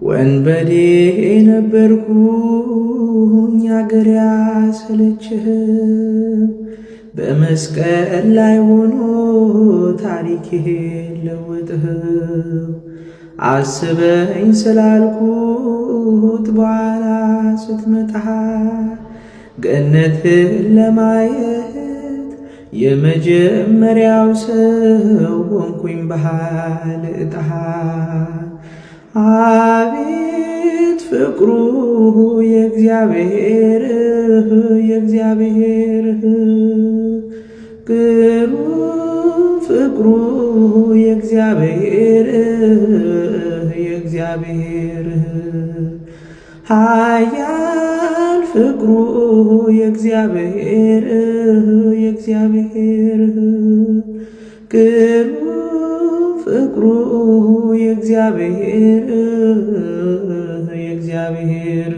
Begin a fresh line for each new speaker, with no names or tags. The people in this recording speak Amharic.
ወንበዴ ነበርኩኝ አገር ያሰለችህ በመስቀል ላይ ሆኖ ታሪክህ ለውጥህ አስበኝ ስላልኩት በኋላ ስትመጣ ገነትን ለማየት የመጀመሪያው ሰው ሆንኩኝ ባህል ዕጣ። አቤት ፍቅሩ የእግዚአብሔር የእግዚአብሔር ግሩም ፍቅሩ የእግዚአብሔር የእግዚአብሔር ኃያል ፍቅሩ የእግዚአብሔር የእግዚአብሔር ግሩም ፍቅሩ የእግዚአብሔር የእግዚአብሔር።